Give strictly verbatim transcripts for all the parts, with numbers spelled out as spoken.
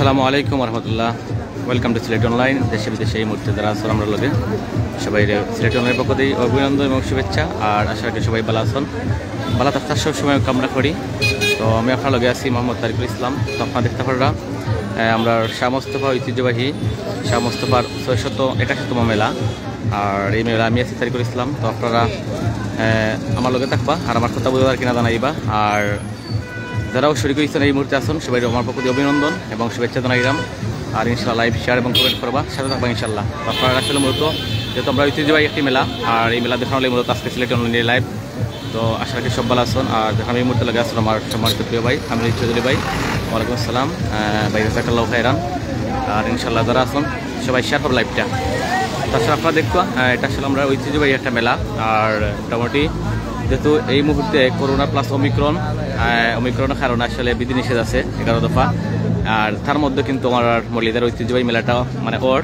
আসসালামু আলাইকুম রহমতুল্লাহ। Welcome to Sylhet অনলাইন। দেশে বিদেশে এই মুহূর্তে যারা আছেন আমরার লগে, সবাইরে সিলেট অনলাইন পক্ষ থেকে অভিনন্দন এবং শুভেচ্ছা। আর আশা করি সবাই ভালা আছেন, ভালা থাকতে সবসময় কামনা করি। তো আমি আপনার লগে আছি মোহাম্মদ তারিকুল ইসলাম। তো আপনারা দেখতে পাররা, আহ, আমরা শাহ মোস্তফা ঐতিহ্যবাহী শাহ মোস্তফার ছয়শত একাশিতম মেলা। আর এই মেলা আমি আছি তারিকুল ইসলাম। তো আপনারা, আহ, আমার লগে থাকবা আর আমার কথা বুঝা যার কিনা জানাইবা। আর যারাও শরিক হইছেন এই মুহূর্তে আছেন, সবাই আমার পক্ষ থেকে অভিনন্দন এবং শুভেচ্ছা জানাইলাম। আর ইনশাআল্লাহ live share এবং comment করবা, সাথে থাকবা ইনশাআল্লাহ। তো আপনারা আসলে মূলত যেহেতু আমরা ঐতিহ্যবাহী একটি মেলা, আর এই মেলা দেখানো হলে মূলত আজকে সিলেট অনলাইনে live। তো আশা রাখি সব ভালা আছেন। আর যেখানে এই মুহূর্তে লগে আছেন আমার সম্মানিত প্রিয় ভাই আমির চৌধুরী ভাই, ওয়ালাইকুম আসসালাম। আহ, ভাই জাজাকাল্লাহ খাইরান। আর ইনশাআল্লাহ যারা আছেন সবাই share করবা liveটা। তাছাড়া আপনারা দেখবা, আহ, এটা আসলে আমরা ঐতিহ্যবাহী একটা মেলা। আর মোটামুটি যেহেতু এই মুহূর্তে করোনা plus ওমিক্রন, আহ, ওমিক্রনের কারণে আসলে বিধিনিষেধ আছে এগারো দফা। আর তার মধ্যে কিন্তু আমার মলিদার ঐতিহ্যবাহী মেলাটা মানে অর।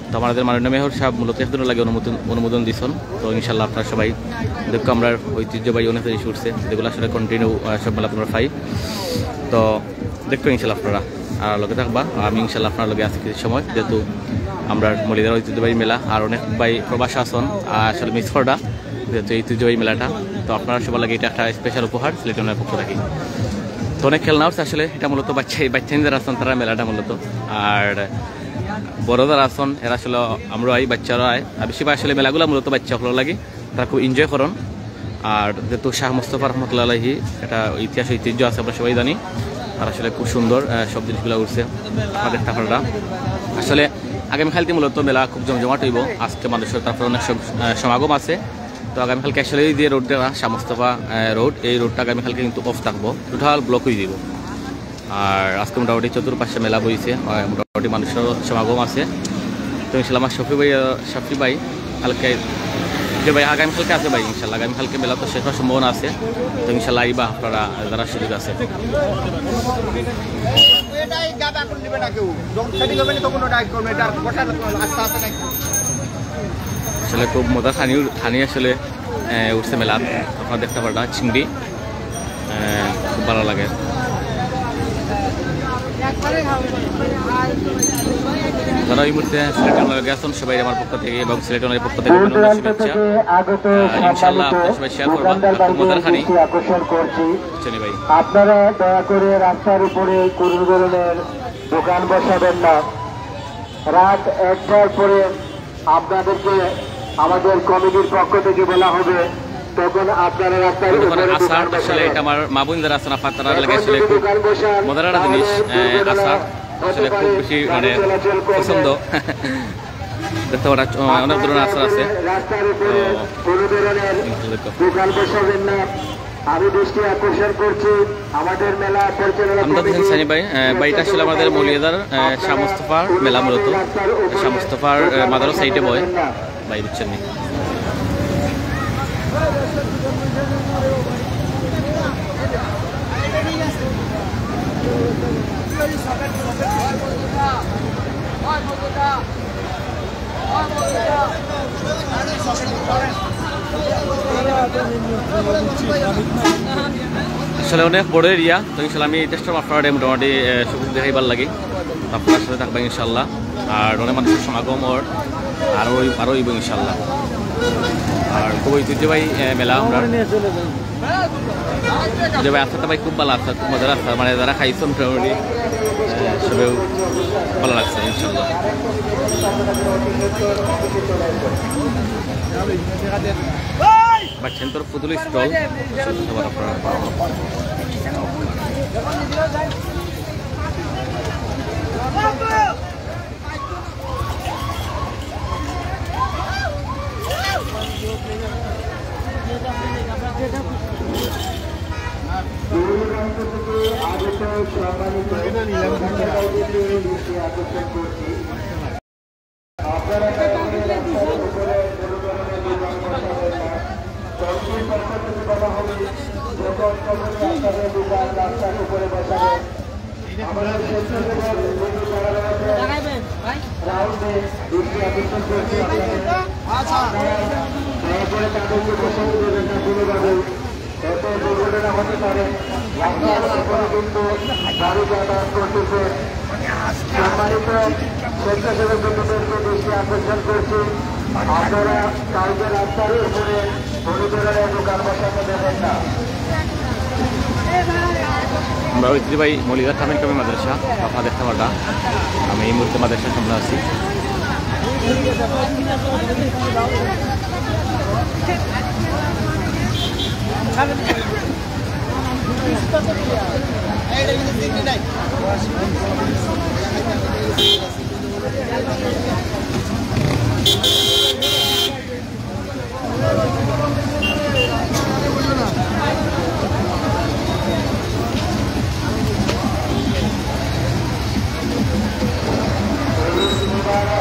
তো আমাদের মাননীয় মেয়র সাহেব মূলত একদিনের লাগি অনুমোদন, অনুমোদন দিছেন। তো ইনশাআল্লাহ আপনারা সবাই দেখো, আমরা ঐতিহ্যবাহী অনেক জিনিস উঠছে, যেগুলো আসলে continue, আহ, সব মেলা তোমরা পাই। তো দেখো ইনশাআল্লাহ আপনারা আর লগে থাকবা। আমি ইনশাআল্লাহ আপনার লগে আছি কিছু সময়, যেহেতু আমরা মলিদার ঐতিহ্যবাহী মেলা, আর অনেক ভাই প্রবাস আছেন, আহ, আসলে miss কররা যেহেতু এই ঐতিহ্যবাহী মেলাটা। তো আপনারা সবার লাগি এটা একটা special উপহার সিলেট অনলাইনের পক্ষ থেকে। তো অনেক খেলনা উঠছে আসলে, এটা মূলত বাচ্চা, বাচ্চা যারা আছেন তারা মেলাটা মূলত। আর বড় যারা আছেন এরা আসলে আমরা আই, বাচ্চারা আয়, আর বেশিরভাগ আসলে মেলাগুলো মূলত বাচ্চা হকলর লাগি, তারা খুব enjoy করেন। আর যেহেতু শাহ মোস্তফা রহমতুল্লাহ আলাইহি এটা ইতিহাস ঐতিহ্য আছে আমরা সবাই জানি। আর আসলে খুব সুন্দর, আহ, সব জিনিসগুলো উঠছে। আপনারা দেখতে পাররা আসলে আগামীকালকে মূলত মেলা খুব জমজমাট হইব। আজকে মানুষের তারপরে অনেক সম-, আহ, সমাগম আছে। তো আগামীকালকে আসলে এই যে রোডটা না, শাহ মোস্তফা, আহ, রোড, এই রোডটা আগামীকালকে কিন্তু off থাকবো, total block হয়ে দিব। আর আজকে মোটামুটি চতুর্পাশে মেলা বইছে, আহ, মোটামুটি মানুষের সমাগম আছে। তো ইনশাল্লাহ আমার শফি ভাই, আহ, শফি ভাই কালকে, যে ভাই আগামীকালকে আছে ভাই, ইনশাল্লাহ আগামীকালকে মেলা তো শেষ হওয়ার সম্ভাবনা আছে। তো ইনশাল্লাহ আইবা আপনারা যারা সুযোগ আছে। এটাই গাদা করে নেবে না কেউ, যখন সেটিং হবে না তখন ওটা করবে, এটা আর বসার আস্তে আস্তে নাকি। আসলে খুব মজা খানি, খানি আসলে, আহ, উঠছে মেলাত। আপনারা দেখতে পাররা চিংড়ি, আহ, খুব ভালো লাগে। যারা এই মুহূর্তে সিলেট অনলাইনে আছেন সবাই আমার পক্ষ থেকে এবং সিলেট অনলাইনের পক্ষ থেকে অভিনন্দন, শুভেচ্ছা। আহ, ইনশাআল্লাহ আপনারা সবাই share করবা। আর খুব মজার খানি। আকর্ষণ করছি। বুঝছেন ভাই? আপনারা দয়া করে রাস্তার উপরে কোনো ধরনের দোকান বসাবেন না। রাত একটার পরে আপনাদেরকে আমাদের কমিটির পক্ষ থেকে বলা হবে, তখন আপনারা রাস্তার উপরে দোকান বসাবেন। আচার আসলে এটা আমার মা বোন যারা আছেন আপনারা লাগে আসলে খুব মজার একটা জিনিস। আহ, আচার আসলে খুব বেশি মানে পছন্দ। দেখতে পাচ্ছ, আহ, অনেক ধরনের আচার আছে। রাস্তার উপরে কোনো ধরনের দোকান বসাবেন না। আমি দৃষ্টি আকর্ষণ করছি, আমাদের মেলা পরিচালনা কমিটি সানি ভাই, আহ, ভাই, এটা আসলে আমাদের মৌলভীবাজার, আহ, শাহ মোস্তফার মেলা মূলত। শাহ মোস্তফার, আহ, মাজারর সাইডে বয় ভাই, বুঝছেন নি? আসলে অনেক বড় এরিয়া, তো ইনশাল্লাহ আমি চেষ্টা করবো আপনারা মোটামুটি, আহ, সব কিছু দেখাইবার লাগি। আপনারা সাথে থাকবেন ইনশাল্লাহ। আর অনেক মানুষের সমাগম অর, আরো, আরো হইব ইনশাল্লাহ। আর খুব ঐতিহ্যবাহী, আহ, মেলা আমরা। যে ভাই, আচারটা ভাই খুব ভালো আচার, খুব মজার আচার, মানে যারা খাইছেন মোটামুটি, আহ, সবেও ভালো লাগছে ইনশাল্লাহ। বাচ্চাদের পুতুল স্টল, সম্মানিত স্বেচ্ছাসেবক বন্ধুদেরকে দৃষ্টি আকর্ষণ করছি, আপনারা কাউকে রাস্তার উপরে কোনো ধরনের দোকান বসাতে দেবেন না। আমরা ঐতিহ্যবাহী মলিদা থামিল কমি মাদ্রাসা, আপনারা দেখতে পারবেন। আমি এই মুহূর্তে মাদ্রাসার সামনে আছি।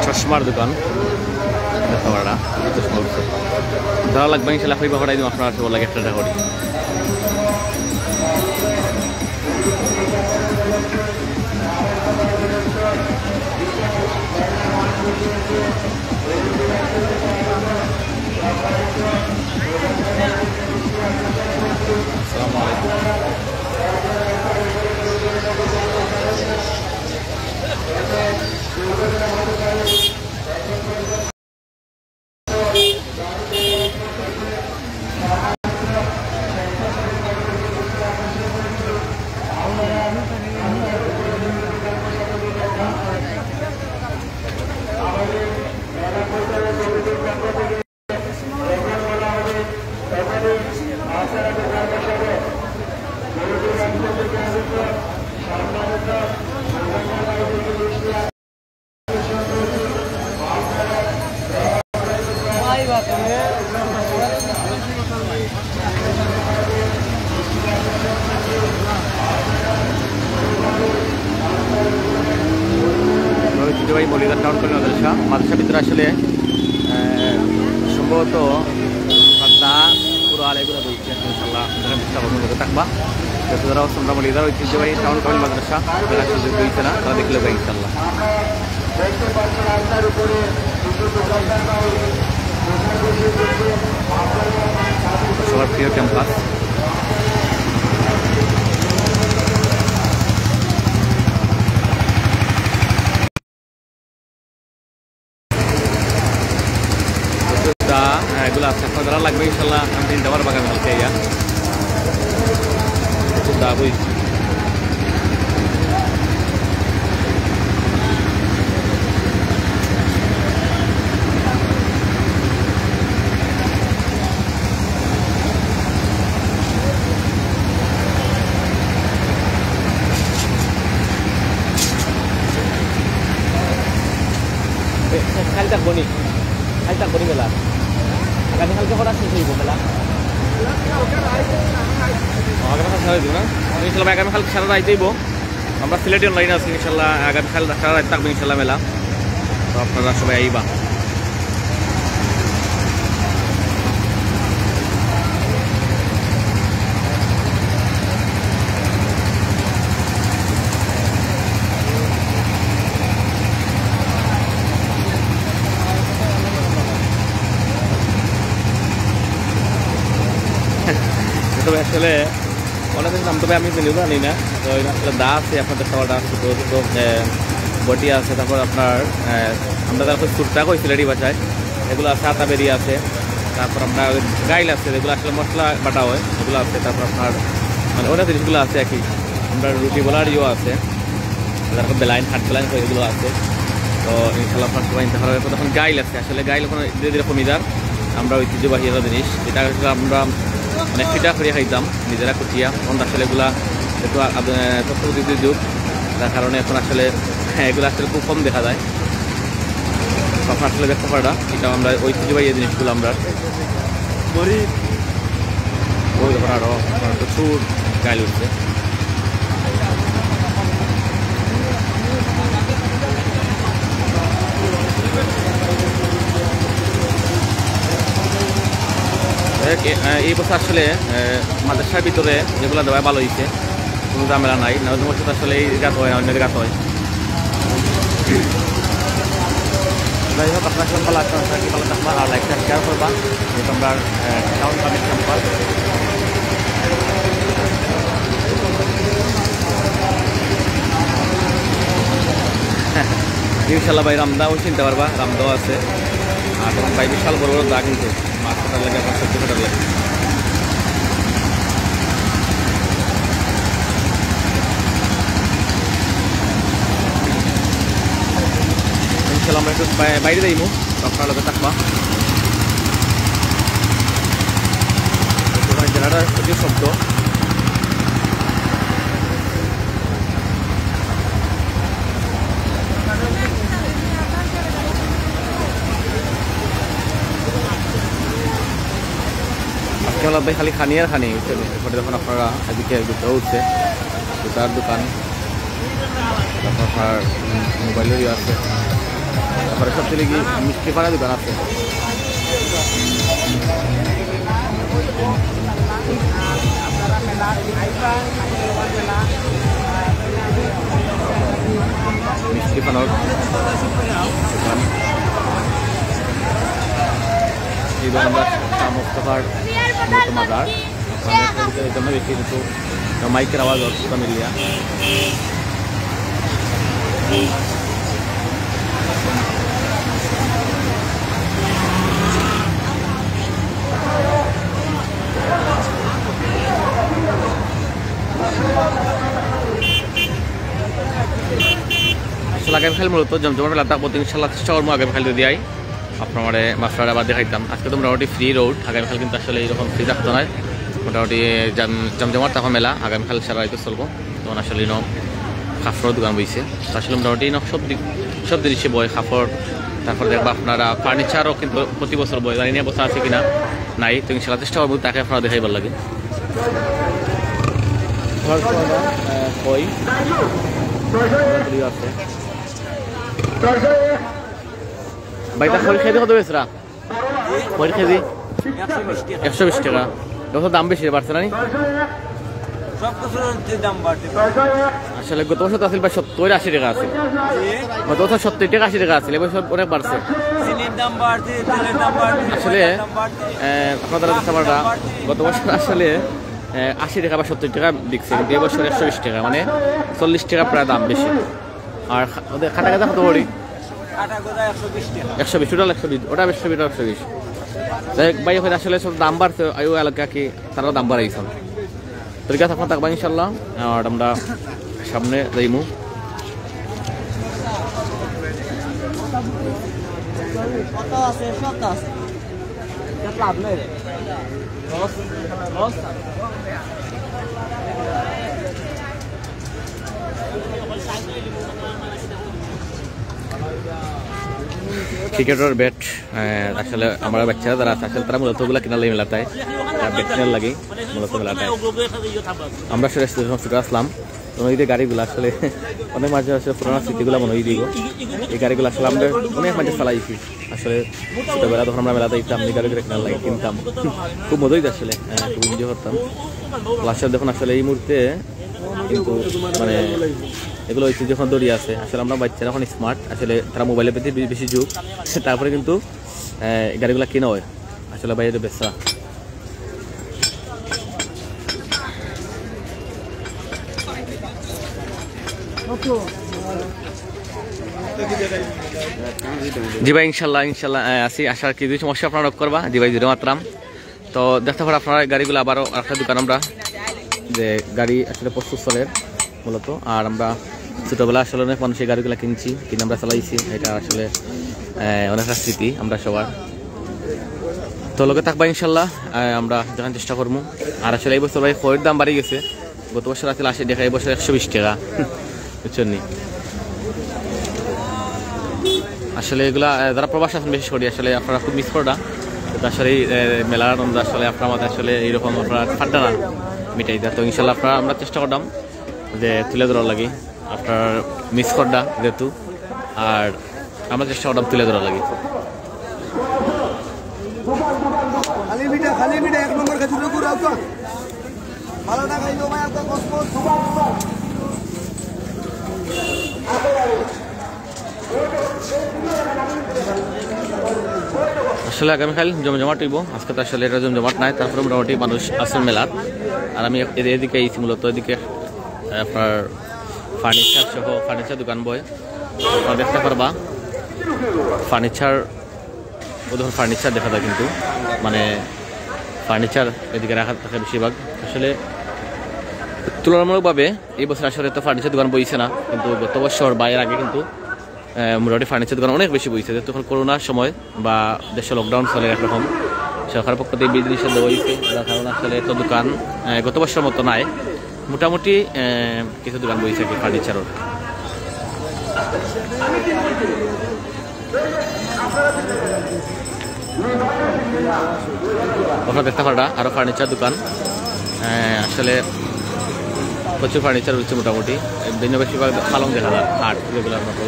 চশমার দোকান দেখতে পাররা, চশমা উঠছে। যারা লাগবে ইনশাল্লাহ কইবা, পাঠাই দিমু আপনারা সবার লাগি একটা একটা করি। আসসালামু আলাইকুম। ঐতিহ্যবাহী মলিদা টাউন কলেজ মাদ্রাসা। মাদ্রাসার ভিতরে আসলে, আহ, সম্ভবত পর্দা, কুরআন এগুলো রয়েছে। ইনশাআল্লাহ, আপনারা চেষ্টা করবেন, দেখতে থাকবা। যত যারা আছেন, আমরা মলিদার ঐতিহ্যবাহী টাউন কলেজ মাদ্রাসা, যারা সুযোগ হয়েছে না, তারা দেখলে হবে ইনশাআল্লাহ। সবার প্রিয় ক্যাম্পাস। দা, হ্যাঁ, এগুলো আছে। আপনার যারা লাগবে, ইনশাল্লাহ, আমি দিন দেওয়ার বাগান কালকে আইয়া। দা, বুঝ। এ, কাল থাকবো নি? কাল থাকবো নি মেলা? আগামীকালকে কটা শেষ হইব মেলা? আগামীকাল সারা দিব না? ইনশাল্লাহ, আগামীকাল সারা রাইত হইব। আমরা সিলেটি অনলাইনে আছি, ইনশাল্লাহ আগামীকাল সারা রাত থাকবো ইনশাল্লাহ মেলা। তো আপনারা সবাই আইবা। তো আসলে অনেক কিছু নাম তবে আমি চিনি, জানি না। তো এই আসলে দা আছে, আপনাদের খাওয়া দা আছে, তো, তো, এ, বটি আছে, তারপর আপনার, এ, আমরা তারপর সুরটা কই সিলেটি ভাষায়, এগুলো আছে, আতা বেরি আছে, তারপর আপনার গাইল আছে, যেগুলো আসলে মশলা বাটা হয়, এগুলো আছে, তারপর আপনার মানে অনেক জিনিসগুলো আছে আর কি। আমরা রুটি বলার ইয়েও আছে, তারপর বেলাইন, হাট বেলাইন, এগুলো আছে। তো ইনশাল্লাহ আপনার সবাই নিতে পারবে। এখন গাইল আছে, আসলে গাইল এখন ধীরে ধীরে কমে যার। আমরা ঐতিহ্যবাহী একটা জিনিস, যেটা আসলে আমরা মানে ফিটা করিয়া খাইতাম, নিজেরা কুটিয়া। এখন আসলে এগুলা একটু আ-, আ-, তথ্যপ্রযুক্তির যুগ, যার কারণে এখন আসলে এগুলো আসলে খুব কম দেখা যায়। তো আপনারা আসলে দেখতে পাররা, এটা আমরা ঐতিহ্যবাহী এই জিনিসগুলো আমরা করি। ওই দেখুন আরো প্রচুর গাইল উঠছে। এ, এ, এই বছর আসলে, এ, মাদ্রাসার ভিতরে যেগুলো দেওয়া ভালো হয়েছে, কোনো ঝামেলা নাই। নাহলে তোমার সাথে আসলে এই জায়গা হয় না, অন্য জায়গা হয়। যাই হোক, আপনার সব ভালো আছেন, আপনার কি ভালো থাকবেন, আর লাইক শেয়ার করবা, যেহেতু আমরা, আহ, টাউন কমিটি মেম্বার। ইনশাল্লাহ ভাই, রামদাও চিনতে পারবা, রামদাও আছে। আর ভাই বিশাল বড় বড় দা কিন্তু মাছ কাটার লাগে, আপনার সবজি কাটার লাগে। ইনশাল্লাহ আমরা একটু বাই-, বাইরে যাইমু, আপনার লগে থাকবা। জেলাটার প্রচুর শব্দ। আজকে হলো ভাই খালি খানি আর খানি, বুঝছেন? এরপরে যখন আপনারা এদিকে জুতা উঠছে, জুতার দোকান, তারপর আপনার মোবাইলেরই আছে, তারপরে সব থেকে কি মিষ্টি পাড়া দোকান আছে। মিষ্টি পানোর দোকান। এবার আমরা শাহ মোস্তফার মতো মাজার। আপনাদের এই জন্য বেশি কিন্তু মাইকের আওয়াজ অতটা মিলিয়া। আসলে আগামীকাল মূলত জমজমাট মেলা থাকবো, তো ইনশাল্লাহ চেষ্টা করবো আগামীকাল যদি আই আপনারে মাফলার আবার দেখাইতাম। আজকে তো মোটামুটি ফ্রি রোড, আগামীকাল কিন্তু আসলে এইরকম ফ্রি থাকতো না, মোটামুটি জম-, জমজমাট থাকো মেলা আগামীকাল সারা রাইতে চলবো। তখন আসলে ইনো কাপড়র দোকান বইছে, তো আসলে মোটামুটি ইনো সব দিক, সব জিনিসে বয় কাপড়, তারপর দেখবা আপনারা ফার্নিচারও কিন্তু প্রতি বছর বয়, জানি না বছর আছে কিনা নাই, তো ইনশাল্লাহ চেষ্টা করবো তাকে আপনারা দেখাইবার লাগে। খই আছে। ভাই, তা খই কেজি কত বেচরা? খই কেজি একশো বিশ টাকা। এবছর দাম বেশি বাড়ছে না নি? সব কিছুর যে দাম বাড়ছে। আসলে গত বছর তো আছিল ভাই সত্তর আশি টাকা আছে। গত বছর সত্তর টাকা আশি টাকা আছিল, এবছর অনেক বাড়ছে। চিনির দাম বাড়ছে, তেলের দাম বাড়ছে, আসলে, ময়দার দাম বাড়ছে, এ, আপনারা বুঝতে পাররা, গত বছর আসলে, এ, আশি টাকা বা সত্তর টাকা বিকছে, কিন্তু এবছর একশো বিশ টাকা, মানে চল্লিশ টাকা প্রায় দাম বেশি। আর খা-, ওদের খাটা গাজা কত করি? কাটা গোদা একশো বিশ টাকা। একশো বিশ, টোটাল একশো বিশ, ওটা একশো বিশ, ওটা একশো বিশ। যাই হোক, ভাই, ওখানে আসলে সব দাম বাড়ছে, ওই এলাকা কি, তারাও দাম বাড়াইছেন। তো ঠিক আছে, আপনারা থাকবা ইনশাল্লাহ, আর আমরা সামনে যাইমু। কত আছে? সব তো আছে। এটা লাভ নাই রে। Loss, loss. ক্রিকেটর ব্যাট, আহ, আসলে আমরা বাচ্চারা যারা আছে, আসলে তারা মূলত ওগুলা কিনার লাগি মেলাত আয়। তারা ব্যাট কিনার লাগি মূলত মেলাত আয়। আমরা আসলে যখন ছোট আসলাম, তখন এই যে গাড়িগুলা আসলে অনেক মাঝে আসলে পুরানো স্মৃতিগুলা মনে হয়ে দিব। এই গাড়িগুলা আসলে আমরা অনেক মাঝে চালাইছি। আসলে ছোটবেলা তখন আমরা মেলাত আইতাম, এই গাড়িগুলা কিনার লাগি কিনতাম। খুব মজা হইতো আসলে, আহ, খুব এনজয় করতাম। লাস্টে দেখুন আসলে এই মুহূর্তে কিন্তু মানে এগুলো হচ্ছে যখন দড়ি আছে, আসলে আমরা বাচ্চারা এখন স্মার্ট, আসলে তারা মোবাইলের প্রতি বে-, বেশি ঝোঁক, তারপরে কিন্তু, আহ, গাড়িগুলা কিনা হয় আসলে বাইরে বেচা। জি ভাই, ইনশাল্লাহ, ইনশাল্লাহ, আহ, আছি, আশা রাখি যদি সমস্যা আপনারা রোধ করবা। জি ভাই, জুড়ে মাতরাম। তো দেখতে পারো আপনারা এই গাড়িগুলো আবারও একটা দোকান আমরা যে গাড়ি আসলে প্রস্তুত চলের মূলত। আর আমরা ছোটোবেলা আসলে অনেক মানুষ এই গাড়িগুলো কিনছি, কিনে আমরা চালাইছি। এটা আসলে, আহ, অনেক একটা স্মৃতি আমরা সবার। তো লগে থাকবা ইনশাল্লাহ, আহ, আমরা দেখার চেষ্টা করবো। আর আসলে এই বছর ভাই খইর দাম বাড়ি গেছে, গত বছর আছিল আশি টাকা, এই বছর একশো বিশ টাকা। বুঝছেন নি? আসলে এগুলা, আহ, যারা প্রবাস আছেন বিশেষ করে আসলে আপনারা খুব মিস কররা। তো আসলে এই, আহ, মেলার আনন্দ আসলে আপনারা আমাদের আসলে এইরকম আপনারা ফাড্ডা না মিটাই দেয়। তো ইনশাল্লাহ আপনারা আমরা চেষ্টা করতাম যে তুলে ধরার লাগি আপনারা মিস কররা যেহেতু, আর আমরা চেষ্টা করতাম তুলে ধরার লাগি। খালি মিঠা, খালি মিঠা, এক নম্বর খেজুরের গুড় আউকা। ভালো না খাইলেও ভাই, আপনার কসমস। আসলে আগামীকাল জমজমাট হইব, আজকে তো আসলে এটা জমজমাট নাই, তারপরে মোটামুটি মানুষ আছে মেলার। আর আমি এদ-, এদিকে এই মূলত এদিকে আপনার ফার্নিচার সহ ফার্নিচার দোকান বয়। আপনারা দেখতে পারবা ফার্নিচার, ও দেখুন ফার্নিচার দেখা যায় কিন্তু, মানে ফার্নিচার এদিকে রাখা থাকে বেশিরভাগ। আসলে তুলনামূলকভাবে এই বছর আসলে তো ফার্নিচার দোকান বইছে না, কিন্তু গত বছর বা এর আগে কিন্তু আহ, মোটামুটি ফার্নিচার দোকান অনেক বেশি বইছে, যেহেতু এখন করোনার সময় বা দেশে লকডাউন চলে একরকম, সরকারের পক্ষ থেকে বিধি নিষেধ দেওয়া হয়েছে, যার কারণে আসলে এত দোকান আহ, গত বছরের মতো নাই, মোটামুটি আহ, কিছু দোকান বইছে আর কি ফার্নিচারের। আপনারা দেখতে পাররা আরো ফার্নিচার দোকান, আহ, আসলে প্রচুর ফার্নিচার রয়েছে মোটামুটি। ভিন্ন বেশিরভাগ পালং দেখা যায়, খাট, রেগুলার মতো।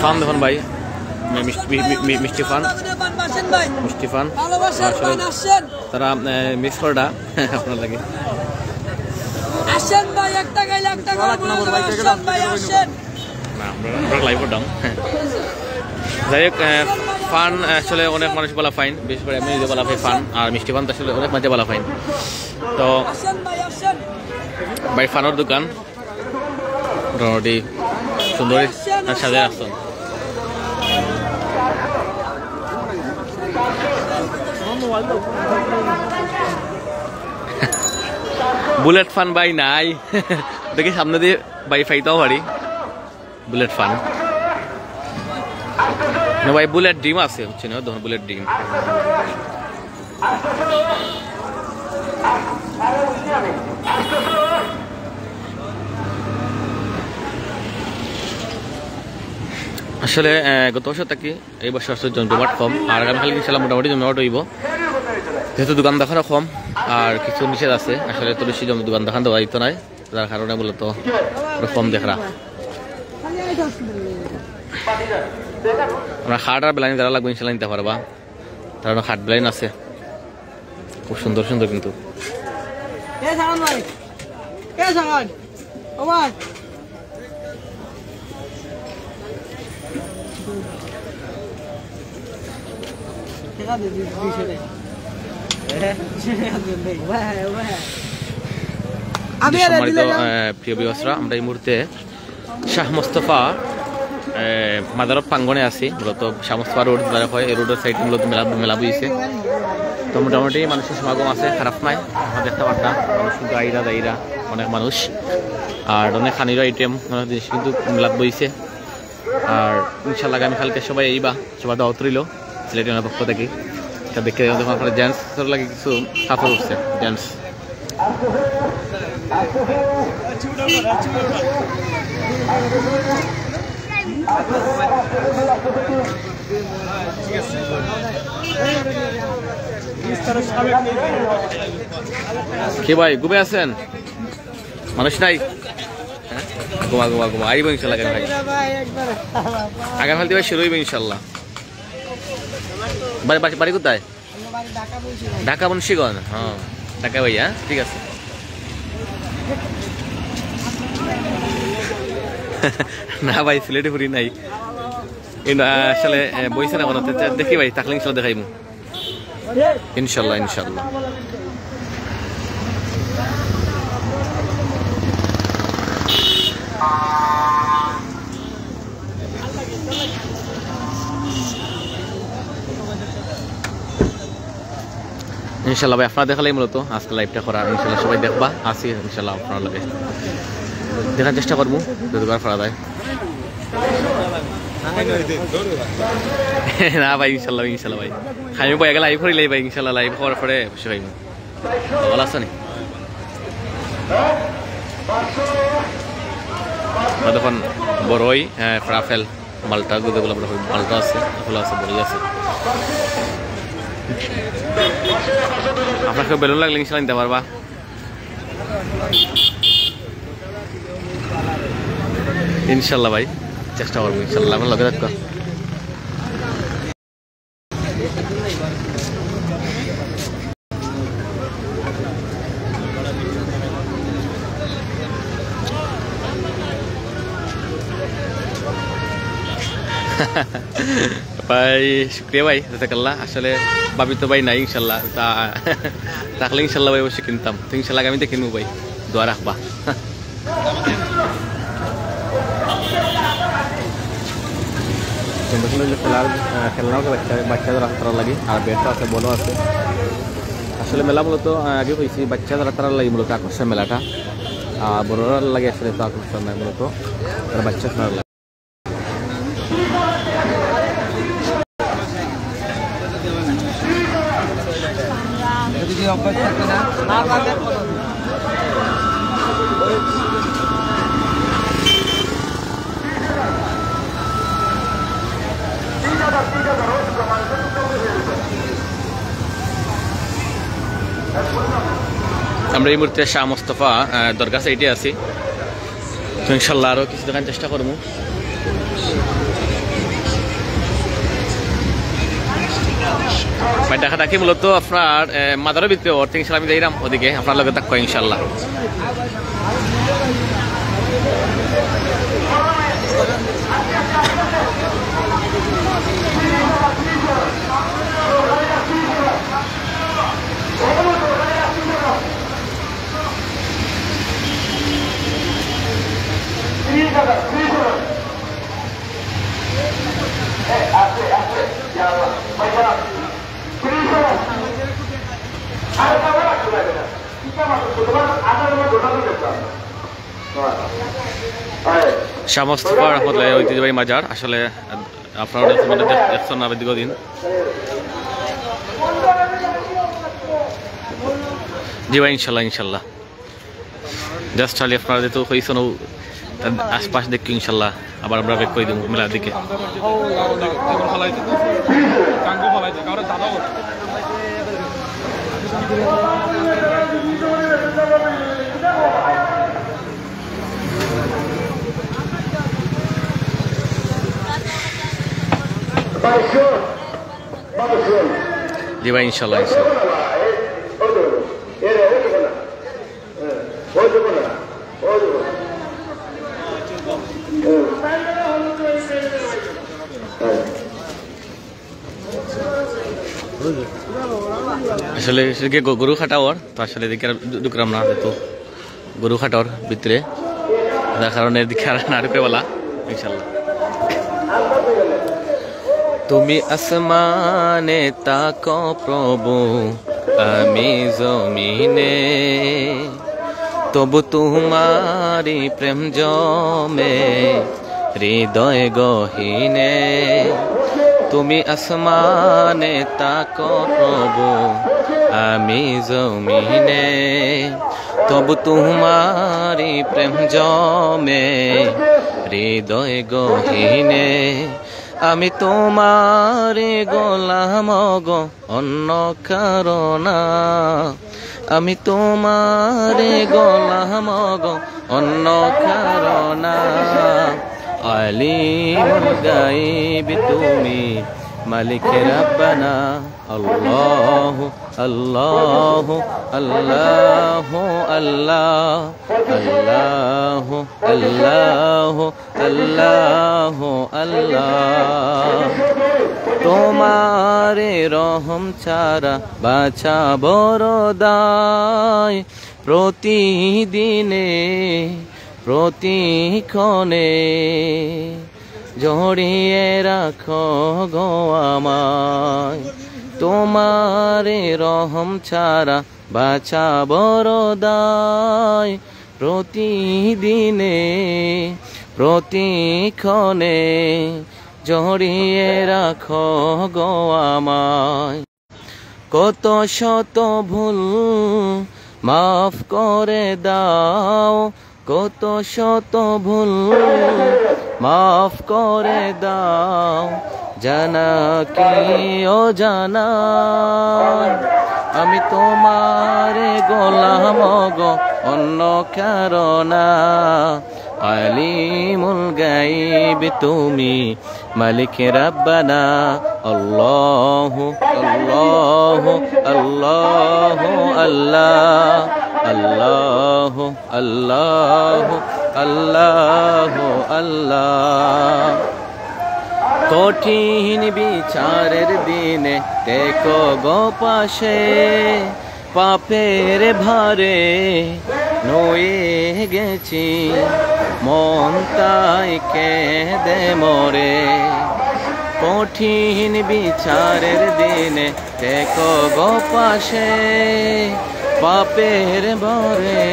পান দেখুন ভাই, মি-, মিষ্টি, মি-, মি-, মি-, মিষ্টি পান, আসেন ভাই। মিষ্টি পান। ভালোবাসার আসলে পান আসেন। তারা মিস করডা আপনার লাগে। আসেন ভাই, একটা গাইলে একটা করে বলে দেবো, আসেন ভাই, আসেন। না, আমরা, আমরা লাইভ করতাম। যাই হোক, আহ, পান আসলে অনেক মানুষ ভালা পাইন, বিশেষ করে আমি নিজে ভালা পাই পান, আর মিষ্টি পান তো আসলে অনেক মাঝে ভালা পাইন। তো আসেন ভাই, আসেন। ভাই পানর দোকান মোটামুটি সুন্দর আর সাজায় রাখছেন। বুলেট পান ভাই নাই, দেখি সামনে দিয়ে ভাই পাইতাও পারি। বুলেট পান না ভাই, বুলেট ডিম আছে, বুঝছেন? দেখুন বুলেট ডিম। আসলে আহ, গত বছর থাকি এই বছর আসলে জমজমাট কম, আর আগামীকাল ইনশাল্লাহ মোটামুটি জমজমাট হইব, যেহেতু দোকান দেখানো কম আর কিছু নিষেধ আছে। আসলে তো বেশি জম- দোকান দেখান দেওয়া দিত নাই, যার কারণে মূলত একটু কম দেখরা। আমরা খাট আর বেলাইন যারা লাগবে ইনশাল্লাহ নিতে পারবা, তার কারণ খাট বেলাইন আছে, খুব সুন্দর সুন্দর কিন্তু। এ সামান ভাই, এ সামান, ও ভাই। আমি আর সম্মানিত, আহ, প্রিয় ভিউয়ার্সরা, আমরা এই মুহূর্তে শাহ মোস্তফা, আহ, মাদারব প্রাঙ্গণে আছি। মূলত শাহ মোস্তফা রোড যারা হয়, এই রোডের সাইডে মূলত মেলা, মেলা বইছে। তো মোটামুটি মানুষের সমাগম আছে, খারাপ নাই। আমরা দেখতে পারতাম মানুষ কিন্তু আইরা যাইরা, অনেক মানুষ, আর অনেক খানির আইটেম, অনেক জিনিস কিন্তু মেলাত বইছে। আর ইনশাল্লাহ আগামীকালকে সবাই আইবা, সবার দাওয়াত রইল সিলেটিয়ানর পক্ষ থেকে। এটা দেখে যখন আপনারা জেন্টস লাগে কিছু কাপড় উঠছে, জেন্টস। কি ভাই, ঘুমে আছেন? মানুষ নাই? হ্যাঁ? ঘুমা, ঘুমা, ঘুমা। আইব ইনশাল্লাহ আগামী ভাই। আগামী ভাই শুরু হইব ইনশাল্লাহ। বাড়ি, বাড়ি, বাড়ি কোথায়? ঢাকা মুন্সিগঞ্জ, হ্যাঁ। ঢাকা ভাইয়া, ঠিক আছে। না ভাই, সিলেটি ফুরি নাই। কিন্তু, আহ, আসলে, আহ, বইছে না কোনো। তে-, তে-, দেখি ভাই, থাকলে ইনশাল্লাহ দেখাইমু। ইনশাল্লাহ, ইনশাল্লাহ। ইনশাল্লাহ ভাই, আপনারা দেখালেই মূলত আজকে লাইভটা করা। ইনশাল্লাহ সবাই দেখবা, আছি ইনশাল্লাহ আপনার লগে। দেখার চেষ্টা করবো যতবার পারা যায়। না ভাই, ইনশাল্লাহ, ইনশাল্লাহ ভাই, আমি ভাই আগে লাইভ করিলাই ভাই, ইনশাল্লাহ লাইভ করার পরে অবশ্যই ভাই। ভালো আছো নি? আর দেখুন বড়ই, আহ, রাফেল, মালটা, যেগুলো আমরা কই, মালটা আছে, এগুলো আছে, বড়ই আছে। আপনার কেউ বেলুন লাগলে ইনশাল্লাহ নিতে পারবা। ইনশাল্লাহ ভাই, চেষ্টা করবো ইনশাল্লাহ, আমার লগে থাকো। ভাই, শুক্রিয়া ভাই, জাজাকাল্লাহ। আসলে ভাবি তো ভাই নাই, ইনশাল্লাহ। তা থাকলে ইনশাল্লাহ ভাই অবশ্যই কিনতাম। তো ইনশাল্লাহ আগামীতে কিনবো ভাই, দোয়া রাখবা। সুন্দর সুন্দর যে খেলার, আহ, খেলনা আছে বাচ্চা, বাচ্চা যারা আছে তারার লাগি, আর ব্যাট আছে, বলও আছে। আসলে মেলা মূলত, আহ, আগে কইছি, বাচ্চা যারা তারার লাগি মূলত আকর্ষণ মেলাটা, আর বড়রার লাগি আসলে তো আকর্ষণ নাই মূলত, তারা বাচ্চা খেলার লাগি। আমরা এই মুহূর্তে শাহ মোস্তফা, আহ, দরগা সাইডে আছি। তো ইনশাল্লাহ আরো কিছু দেখার চেষ্টা করবো। ভাই, দেখা দেখি মূলত আপনার, আহ, মাজারর ভিতরে ওর থেকে ইনশাল্লাহ আমি যাইরাম ওদিকে, আপনার লগে থাকবো ইনশাল্লাহ। শাহ মোস্তফা রহমতুল্লাহ ঐতিহ্যবাহী মাজার, আসলে আপনারা দেখছেন, মানে, দেখ-, দেখছেন না দীর্ঘদিন। জি ভাই, ইনশাল্লাহ, ইনশাল্লাহ। Just খালি আপনারা যেহেতু কইছেন, ও আশপাশ দেখি ইনশাল্লাহ, আবার আমরা ব্যাক করে দিব মেলার দিকে। জি ভাই, ইনশাল্লাহ, ইনশাল্লাহ। আসলে সেদিকে গ-, গরু কাটা ওর, তো আসলে এদিকে আর ঢু-, ঢুকলাম না, তো গরু কাটার ভিতরে, যার কারণে এদিকে আর না ঢুকে বলা, ইনশাল্লাহ। তুমি আসমানে থাকো প্রভু, আমি জমিনে, তবু তোমারই প্রেম জমে হৃদয় গহীনে। তুমি আসমানে থাকো প্রভু, আমি জমিনে, তবু তোমারই প্রেম জমে হৃদয় গহীনে। আমি তোমার গোলাম গো, অন্য কারো না। আমি তোমার গোলাম গো, অন্য কারো না। আলিমুল গাইব তুমি, মালিক রাব্বানা। আল্লাহু, আল্লাহু, আল্লাহু, আল্লাহ। আল্লাহু, আল্লাহু, আল্লাহু, আল্লাহ। তোমার রহম ছাড়া বাঁচা বড় দায়। প্রতিদিনে, প্রতিক্ষণে জড়িয়ে রাখো গো আমায়। তোমার রহম ছাড়া বাঁচা বড় দায়। প্রতিদিনে, প্রতিক্ষণে জড়িয়ে রাখো গো আমায়। কত শত ভুল মাফ করে দাও, কত শত ভুল মাফ করে দাও, জানা কি অজানা। আমি তোমার গোলাম গো, অন্য কারো না। আলিমুল গাইব তুমি, মালিক রাব্বানা। আল্লাহু, আল্লাহু, আল্লাহু, আল্লাহ। আল্লাহু, আল্লাহু, আল্লাহু, আল্লাহ। কঠিন বিচারের দিনে থেকো গো পাশে, পাপের ভারে নুয়ে গেছি, মন তাই কেঁদে মরে। কঠিন বিচারের দিনে দেখো গো পাশে, পাপের ভরে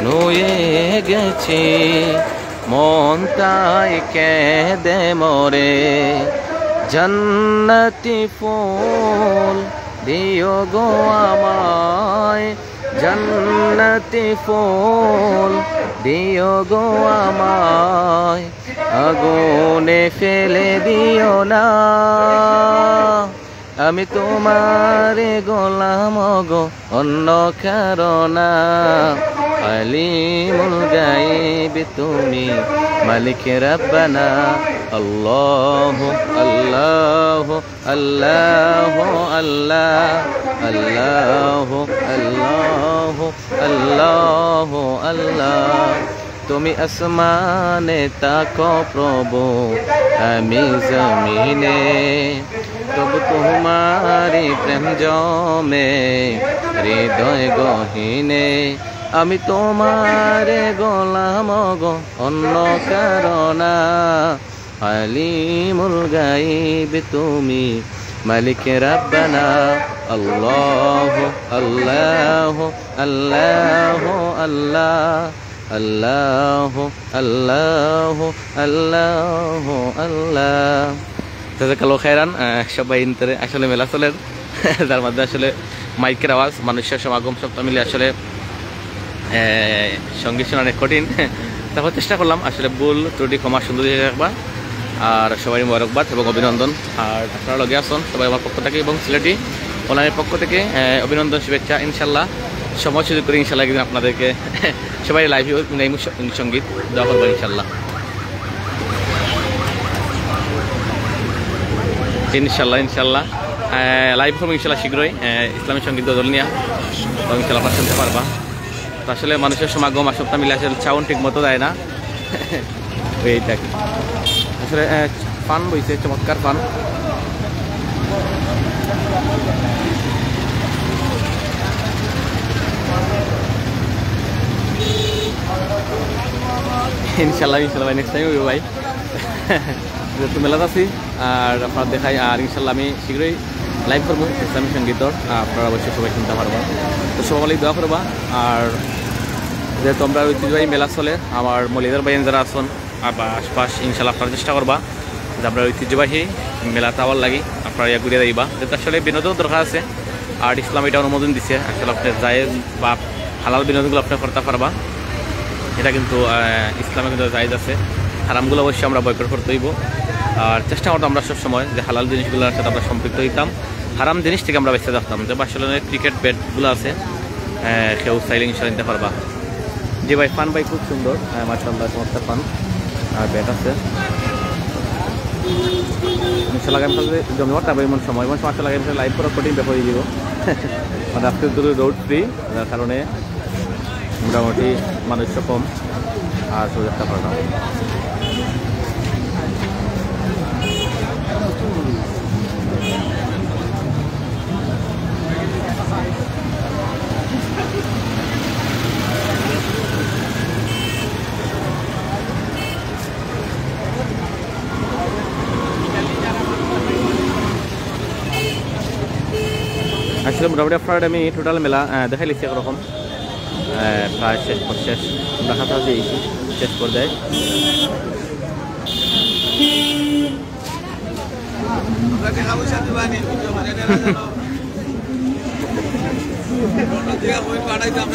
নুয়ে গেছি, মন তাই কেঁদে মরে। জান্নাতি ফুল দিও গো আমায়, জান্নাতি ফুল দিও গো আমায়, আগুনে ফেলে দিও না। আমি তোমার গোলাম গো, অন্য কারো না। আলিমুল গাইব তুমি, মালিক রাব্বানা। আল্লাহ, আল্লাহ, আল্লাহ, আল্লাহ, আল্লাহ, আল্লাহ, আল্লাহ, আল্লাহ। তুমি আসমানে থাকো প্রভু, আমি জমিনে, তবু তোমারই প্রেম জমে হৃদয় গহীনে। আমি তোমার গোলাম গো, অন্য কারো না। আলিমুল গাইব তুমি, মালিক রাব্বানা। আল্লাহ, আল্লাহ, আল্লাহ, আল্লাহ, আল্লাহ, আল্লাহ, আল্লাহ, আল্লাহ। জাযাকাল্লাহু খাইরান। আহ, সবাই ইন্তরে আসলে মেলা চলের, যার মধ্যে আসলে মাইকের আওয়াজ, মানুষের সমাগম, সবটা মিলে আসলে, আহ, সঙ্গীত শোনা অনেক কঠিন। তারপর চেষ্টা করলাম আসলে ভুল ত্রুটি ক্ষমা সুন্দর হিসেবে রাখবা। আর সবাই মোবারকবাদ এবং অভিনন্দন। আর আপনারা লগে আছেন সবাই আমার পক্ষ থেকে এবং সিলেটি অনলাইনের পক্ষ থেকে, আহ, অভিনন্দন, শুভেচ্ছা। ইনশাল্লাহ সময় সুযোগ করে ইনশাল্লাহ একদিন আপনাদেরকে সবাই লাইভে সঙ্গীত দেওয়া করবো ইনশাল্লাহ। ইনশাল্লাহ, ইনশাল্লাহ। আহ, লাইভ করবো ইনশাল্লাহ শীঘ্রই, আহ, ইসলামী সঙ্গীত গজল নিয়া। তো ইনশাল্লাহ আপনারা শুনতে পারবা। তো আসলে মানুষের সমাগম আর সবটা মিলে আসলে সাউন্ড ঠিক মতো দেয় না। ওই এইটা। আসলে, আহ, ফান বইছে, চমৎকার ফান। ইনশাল্লাহ, ইনশাল্লাহ ভাই, নেক্সট টাইম হইব ভাই। যেহেতু মেলাত আছি, আর আপনারা দেখাই, আর ইনশাল্লাহ আমি শীঘ্রই লাইভ করবো ইসলামী সঙ্গীতর, আপনারা অবশ্যই সবাই শুনতে পারবা। তো সবাই দোয়া করবা। আর যেহেতু আমরা ঐতিহ্যবাহী মেলা চলে, আমার মলিদার ভাইয়ান যারা আছেন আর বা আশপাশ, ইনশাল্লাহ আপনারা চেষ্টা করবা যে আমরা ঐতিহ্যবাহী মেলাতে আবার লাগি, আপনারা ইয়া ঘুরে যাইবা। যেহেতু আসলে বিনোদন দরকার আছে, আর ইসলাম এটা অনুমোদন দিছে, আসলে আপনি জায়েজ বা হালাল বিনোদনগুলো আপনি করতে পারবা। এটা কিন্তু, আহ, ইসলামে কিন্তু জায়েজ আছে। হারামগুলো অবশ্যই আমরা বয়কট করতে হইব। আর চেষ্টা করতাম আমরা সব সময় যে হালাল জিনিসগুলোর সাথে আমরা সম্পৃক্ত হইতাম, হারাম জিনিস থেকে আমরা বেঁচে থাকতাম। যে আসলে অনেক ক্রিকেট ব্যাটগুলো আছে, আহ, কেউ চাইলে ইনশাল্লাহ নিতে পারবা। জি ভাই, ফান ভাই খুব সুন্দর, আহ, মাশাআল্লাহ, চমৎকার ফান। আর ব্যাট আছে। ইনশাল্লাহ আগামী কাল জমজমাট থাকবে এমন সময়, এমন সময় আসলে আগামী কাল লাইভ করা কঠিন ব্যাপার হয়ে দিব। মানে আজকে দুটো রোড ফ্রি, যার কারণে মোটামুটি মানুষ কম, আর সুযোগটা পাওয়া। আসলে মোটামুটি আপনার আমি টোটাল মেলা, আহ, দেখাই লিখছি একরকম, আহ, প্রায় শেষ পথ শেষ, আমরা কাছাকাছি এইছি শেষ পর্যায়ে।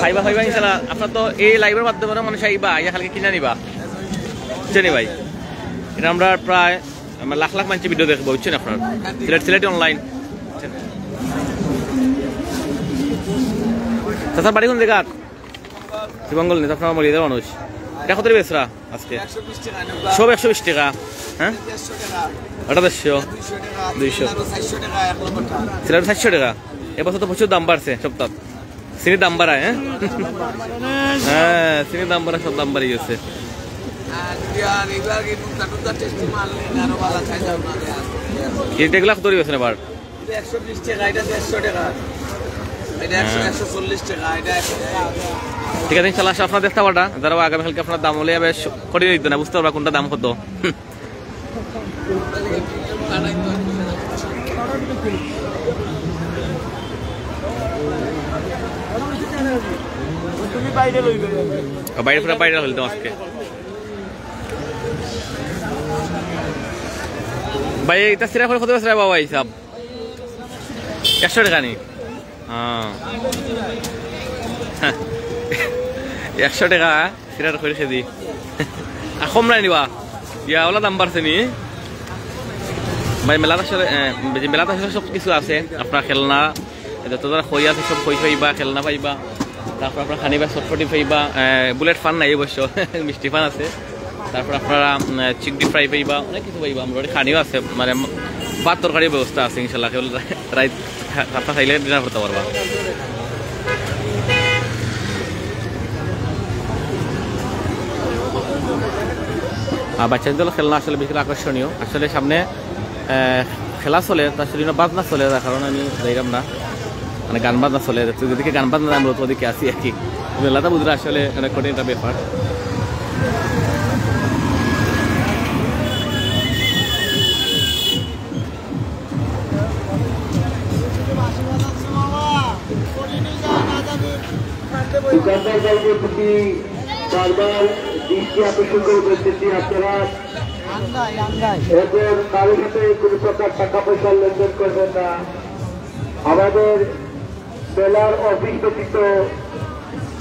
খাইবা, খাইবা ইনশাল্লাহ। আপনার তো এই লাইভের মাধ্যমে মানুষ আইবা, আইয়া কালকে কিনা নিবা, বুঝছেন ভাই? এটা আমরা প্রায়, আমরা লাখ লাখ মানুষের ভিডিও দেখবো, বুঝছেন? আপনার সিলেট, সিলেটি অনলাইন। চাচার বাড়ি কোন জায়গা? শিবঙ্গল নিতে আপনার মলিদার মানুষ। এটা কত বেচরা আজকে? সব একশো বিশ টাকা। হ্যাঁ, এটা দেড়শো, দুইশো। সিলেট চারশো টাকা। এবছর তো প্রচুর দাম বাড়ছে সবটা। চিনির দাম বাড়ায়, হ্যাঁ? হ্যাঁ, চিনির দাম বাড়ায়, সব দাম বাড়ি গেছে। এটা এগুলা কত বেচছেন এবার? এটা একশো বিশ টাকা, এটা দেড়শো টাকা, এটা একশো, হ্যাঁ। একশো চল্লিশ টাকা, এটা একশো টাকা। ঠিক আছে, ইনশাল্লাহ, আপনারা দেখতে পারবা, যারা আগামীকালকে আপনার দাম হলে বেশ কঠিন হইতো না, বুঝতে পারবা কোনটা দাম কত। তুমি বাইরে লইবে। ও, বাইরে পুরা বাইরে হইল তো আজকে। ভাই, এটা সিরা করে কত আছে রে বাবা, হিসাব? একশো টাকা নি? হ্যাঁ। একশো টাকা সিরার করে কেজি। আর কম নাই নিবা? ইয়া, ওলা দাম বাড়ছে নি? ভাই, মেলাত আসলে, এ, যে মেলাত আসলে সব কিছু আছে। আপনার খেলনা, যত ধরনের খই আছে, সব খই পাইবা, খেলনা পাইবা। তারপর আপনার খানি বা চটপটি পাইবা, এ, বুলেট পান নাই অবশ্য, মিষ্টি পান আছে। তারপর আপনারা, উম, চিংড়ি ফ্রাই পাইবা, অনেক কিছু পাইবা। আমরা খানিও আছে, মানে, ভাত তরকারির ব্যবস্থা আছে ইনশাল্লাহ। কেবল রাইত খা-, খাতা খাইলে ডিনার করতে পারবা। আর বাচ্চাদের খেলনা আসলে বেশি আকর্ষণীয়। আসলে সামনে, আহ, খেলা চলে, তো আসলে এনে বাজনা চলে, যার কারণে আমি যাইলাম না। মানে গান বাজনা চলে, তো যেদিকে গান বাজনা আমরা তো ওদিকে আসি আর কি। মেলাটা বুঝলে আসলে অনেক কঠিন একটা ব্যাপার। দোকানদার ভাইদের প্রতি বারবার দৃষ্টি আকর্ষণ করে বলতেছি, আপনারা এখন কারোর সাথে কোনো প্রকার টাকা পয়সা লেনদেন করবেন না। আমাদের মেলার অফিস ব্যতীত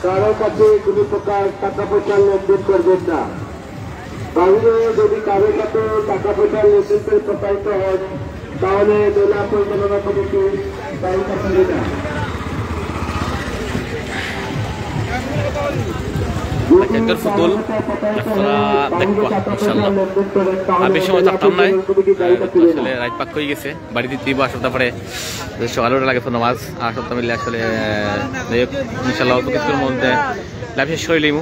কারো কাছে কোনো প্রকার টাকা পয়সা লেনদেন করবেন না। বাইরে যদি কারোর সাথে টাকা পয়সা লেনদেন করে প্রতারিত হন, তাহলে মেলা পরিচালনা কমিটি দায়ী থাকবে না। যদি এটার ফুতুল কারোর সাথে প্রতারিত আপনারা হন, তাহলে দেখবা, টাকা পয়সা ইনশাল্লাহ। লেনদেন করেন, আর তাহলে বেশি সময় মেলা থাকতাম নাই। পরিচালনা কমিটি দায়ী আহ, থাকবে না। আসলে রাইত পাক হয়ে গেছে, বাড়িতে দিব আসলে তারপরে সকালে উঠা লাগে তো নামাজ, আর সপ্তাহ মিললে আসলে, আহ, যাই হোক, ইনশাল্লাহ অল্প কিছুর মধ্যে লাইভ শেষ করে লইমু।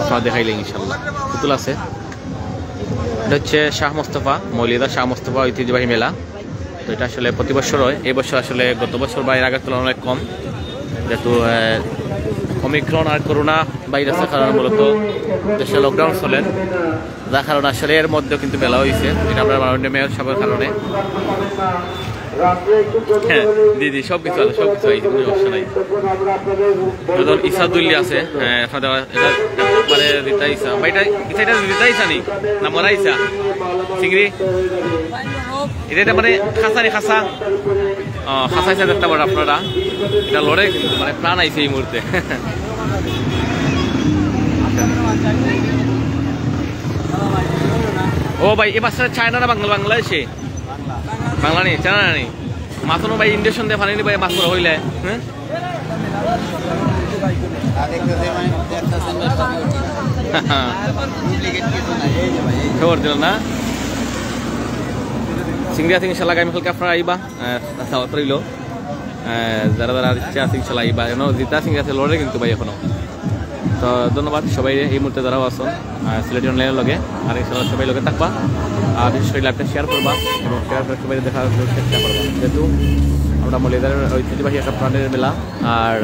আপনারা দেখাইলে ইনশাল্লাহ। পুতুল আছে। এটা হচ্ছে শাহ মোস্তফা, মৌলিদা শাহ মোস্তফা ঐতিহ্যবাহী মেলা। তো এটা আসলে প্রতি বছর হয়, এই বছর আসলে গত বছর বা এর আগের তুলনায় অনেক কম, যেহেতু, আহ, ওমিক্রন আর করোনা ভাইরাসের কারণে মূলত দেশে লকডাউন চলের, যার কারণে আসলে এর মধ্যেও কিন্তু মেলা হইছে, এটা আমরা মাননীয় মেয়র সাহেবের কারণে। হ্যাঁ, দিদি, সব কিছু আছে, সব কিছু আছে, কোনো সমস্যা নাই। এখন ইসাদুল্লি আছে, হ্যাঁ, আপনাদের এটা মানে রিতা ইসা। ভাই, এটা, ইসা, এটা রিতা ইসা নি? না, মরা ইসা? চিংড়ি? এটা, এটা মানে খাসা নি, খাসা? ও, খাসা ইসা দেখতে পারেন আপনারা। এটা লড়ে কিন্তু, মানে প্রাণ আইছে এই মুহূর্তে। ও ভাই, এ বাচ্চারা চায়না না বাংলা, বাংলাদেশে? বাংলা নি, চায়না নি? মাছ ভাই ইঞ্জেকশন দিয়ে পানি নি ভাই, মাছ বড় হইলে, হ্যাঁ? খবর দিল না। সিংড়ি আছে ইনশাল্লাহ, আগামী কালকে আপনারা আইবা। আহ, দাওয়াত রইল। আহ, যারা যারা ইচ্ছা আছে ইনশাল্লাহ আইবা। এখনো জিতা সিংড়ি আছে, লড়ে কিন্তু ভাই এখনো। তো ধন্যবাদ সবাই এই মুহূর্তে যারাও আছেন, আহ, সিলেটি অনলাইনের লগে। আর ইনশাল্লাহ সবাই লগে থাকবা। আর বিশেষ করে লাইভটা শেয়ার করবা এবং শেয়ার করে সবাই দেখার চেষ্টা করবা। যেহেতু আমরা মৌলিদার ঐতিহ্যবাহী একটা প্রাণের মেলা। আর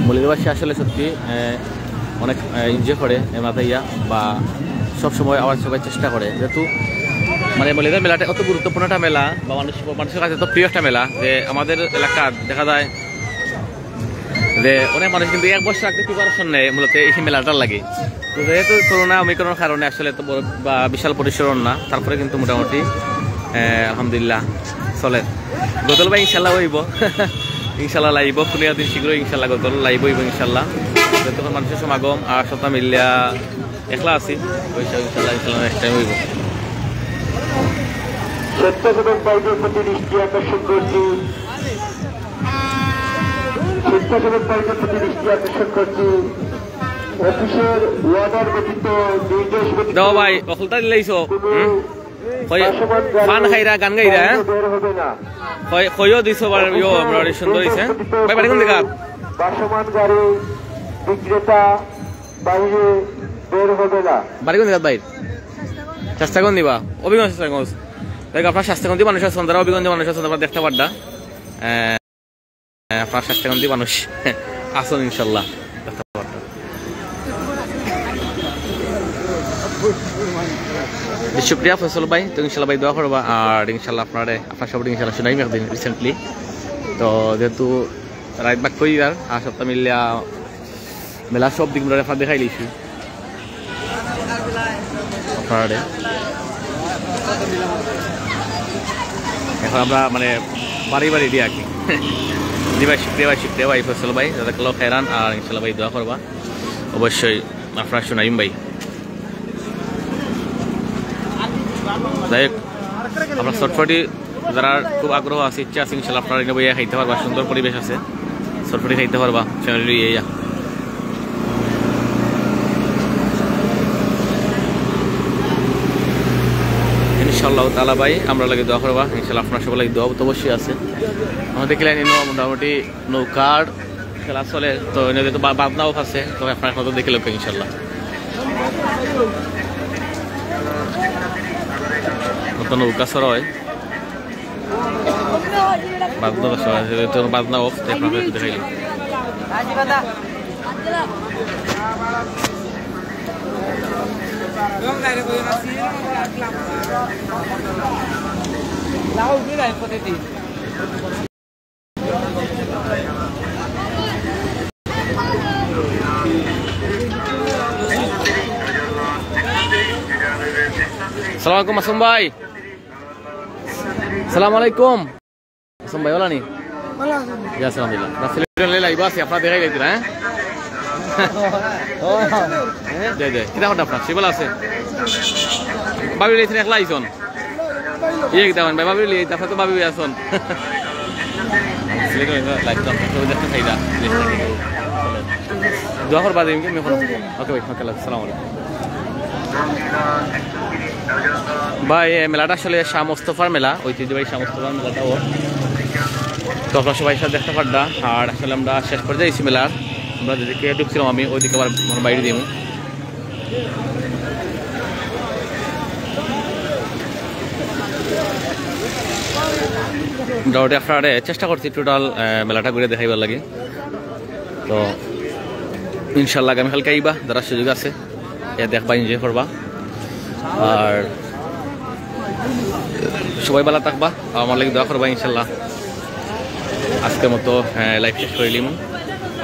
মৌলিদাবাসী আসলে সত্যি, আহ, অনেক, আহ, এনজয় করে এই মেলাতে ইয়া বা সব সময় আবার সবাই চেষ্টা করে। যেহেতু মানে মৌলিদার মেলাটা অত গুরুত্বপূর্ণ একটা মেলা বা মানুষ, মানুষের কাছে তো প্রিয় একটা মেলা, যে আমাদের এলাকা দেখা যায় যে অনেক মানুষ কিন্তু এক বছর আগে প্রিপারেশন নেয় মূলত এই মেলাটার লাগি। তো যেহেতু করোনা, ওমিক্রনের কারণে আসলে এত বড় বা বিশাল পরিসর না, তারপরে কিন্তু মোটামুটি, আহ, আলহামদুলিল্লাহ চলে। গতল ভাই ইনশাল্লাহ হইব। ইনশাল্লাহ লাইব, কোনো দিন শীঘ্রই ইনশাল্লাহ গতল লাইব হইব ইনশাল্লাহ। যতক্ষণ মানুষের সমাগম আর সপ্তাহ মিলিয়া একলা আছি, ওই সব ইনশাল্লাহ, ইনশাল্লাহ নেক্সট টাইম হইব। স্বেচ্ছাসেবক ভাইদের প্রতি দৃষ্টি আকর্ষণ করছি। স্বেচ্ছাসেবক ভাইদের প্রতি দৃষ্টি আকর্ষণ করছি। অফিসের অর্ডার ব্যতীত, নির্দেশ ব্যতীত দাও ভাই, অকলতা দিলাইছো। কোনো হুম? কই, ভাসমান গাড়ি পান খাইরা, গান গাইরা, হ্যাঁ? বাইরে বের হবে না। কই, কইও দিছো বার, ইয়ো, অফিসের আমরা সুন্দর হইছে। নির্দেশ ব্যতীত ভাই, বাড়ি কোন জায়গা? ভাসমান গাড়ি বিক্রেতা বাইরে বের হবে না। বাড়ি কোন জায়গা ভাই? শাস্তাগঞ্জ দিবা? অভিগঞ্জ, শাস্তাগঞ্জ। দেখ, আপনার শাস্তাগঞ্জি মানুষ আছেন, তারা অভিগঞ্জ মানুষ আছেন, আপনারা দেখতে পারডা। আহ, আপনার শাস্তাগঞ্জি মানুষ আছেন ইনশাল্লাহ। দেখতে পারডা। শুক্রিয়া ফয়সল ভাই, তো ইনশাল্লাহ ভাই দোয়া করবা, আর ইনশাল্লাহ আপনারে, আপনার সব ইনশাল্লাহ শুনাইমু একদিন recently। তো যেহেতু রাইত বাক্য ইয়ার, আর সপ্তাহ মিলিয়া মেলা সব দিক আমরা আপনার দেখাই লইছি আপনারে। এখন আমরা মানে বাড়ি বাড়ি দিয়ে আঁকি। জি ভাই, শুক্রিয়া ভাই, শুক্রিয়া ভাই, ফয়সল ভাই, জাযাকাল্লাহু খাইরান, আর ইনশাল্লাহ ভাই দোয়া করবা অবশ্যই আপনার শুনাইম ভাই। যাই হোক, আপনার চটপটি যারা খুব আগ্রহ আছে, ইচ্ছা আছে, ইনশাল্লাহ আপনারা এনে বইয়া খাইতে পারবা, সুন্দর পরিবেশ আছে, চটপটি খাইতে পারবা ফ্যামিলি লইয়া। ইনশাআল্লাহ তাআলা ভাই, আমরা লাগি দোয়া করবা, ইনশাআল্লাহ আপনার সবার লাগি দোয়া তো অবশ্যই আছে। আমরা দেখলাম মোটামুটি নৌকার খেলা চলে, তো এনে তো বা-, বাদনা অফ আছে, তো আপনার কথা দেখে লোক ইনশাল্লাহ। নতুন নৌকা সরা হয়। বাদনা অফ আছে, তো বাদনা অফ, তো আপনার কথা দেখাইল। সালাম আলাইকুম মাসুম ভাই। সালাম আলাইকুম। মাসুম ভাই, ভালা নি? ভালা আছি। জি, আলহামদুলিল্লাহ। না, সিলেটর লেলা ইবা আছে, আপনার দেখাই যাইতে না, হ্যাঁ? জি, জি। কিতা কথা আপনার? সে ভালা আছে? ভাবি লইছেন, একলা আইছন? ইয়ে কিতা মানে, ভাই, ভাবি লই, আপনার তো ভাবি আছন। সিলেটর লেলা live তো আপনার সবাই দেখতে চাই না। দোয়া করবা দিন কি আমি এখন। ওকে ভাই, ওকে, আসসালামু আলাইকুম। ভাই, এই মেলাটা আসলে শাহ মোস্তফার মেলা, ঐতিহ্যবাহী শাহ মোস্তফার মেলাটা ও। তো আপনারা সবাই সাথে দেখতে পারবা। আর আসলে আমরা শেষ পর্যায়ে এসেছি মেলার, আমরা যেদিকে ঢুকছিলাম আমি, ওইদিকে আবার মানে বাইরে দিমু। মোটামুটি আপনারে চেষ্টা করছি টোটাল, আহ, মেলাটা ঘুরে দেখাইবার লাগি। তো ইনশাল্লাহ আগামীকালকে আইবা, যারা সুযোগ আছে, এ দেখবা, এনজয় করবা। আর সবাই ভালা থাকবা, আর আমার লাগি দোয়া করবা ইনশাল্লাহ। আজকের মতো, আহ, live শেষ করিলিমু।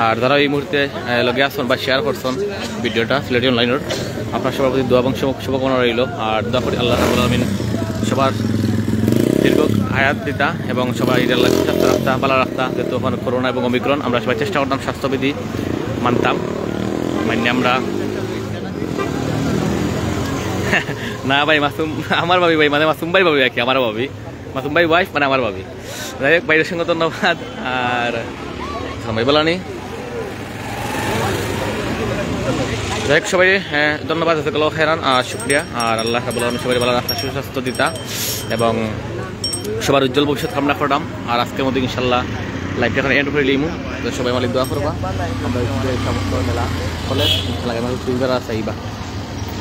আর যারা এই মুহূর্তে, আহ, লগে আছন বা share করছন ভিডিওটা সিলেটি অনলাইনর, আপনার সবার প্রতি দোয়া এবং শুভ-, শুভকামনা রইল। আর দোয়া করি আল্লাহ রাব্বুল আলামিন সবার দীর্ঘ হায়াত দিতা এবং সবাই ইনশাআল্লাহ সুস্থ রাখতা, ভালা রাখতা। যেহেতু এখন করোনা এবং ওমিক্রন, আমরা সবাই চেষ্টা করতাম স্বাস্থ্যবিধি মানতাম, মানি আমরা না ভাই, মাসুম আমার ভাবি ভাই, মানে মাসুম ভাই ভাবি আর কি, আমার ভাবি, মাসুম ভাই wife মানে আমার ভাবি। যাই হোক, ভাইর সঙ্গে ধন্যবাদ। আর সবাই ভালা নি? যাই হোক, সবাই, হ্যাঁ, ধন্যবাদ, জাযাকাল্লাহু খাইরান, আর শুক্রিয়া। আর আল্লাহ রাব্বুল আলামিন সবাই ভালা রাখতা, সুস্বাস্থ্য দিতা এবং সবার উজ্জ্বল ভবিষ্যৎ কামনা করলাম। আর আজকের মতো ইনশাল্লাহ live টা এখানে end করিলিমু। তো সবাই আমার লাগি দোয়া করবা। আমরা এই সমস্ত মেলা হলে ইনশাল্লাহ আমরা ঘুরে বেড়া চাইবা।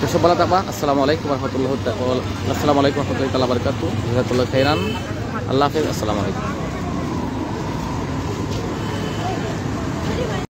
তো সব ভালা থাকবা। আসসালামু আলাইকুম ওয়া রাহমাতুল্লাহি ওয়া বারাকাতুহু। আসসালামু আলাইকুম ওয়া রাহমাতুল্লাহি তাআলা ওয়া বারাকাতুহু। জাযাকাল্লাহু খাইরান। আল্লাহ হাফেজ। আসসালামু আলাইকুম।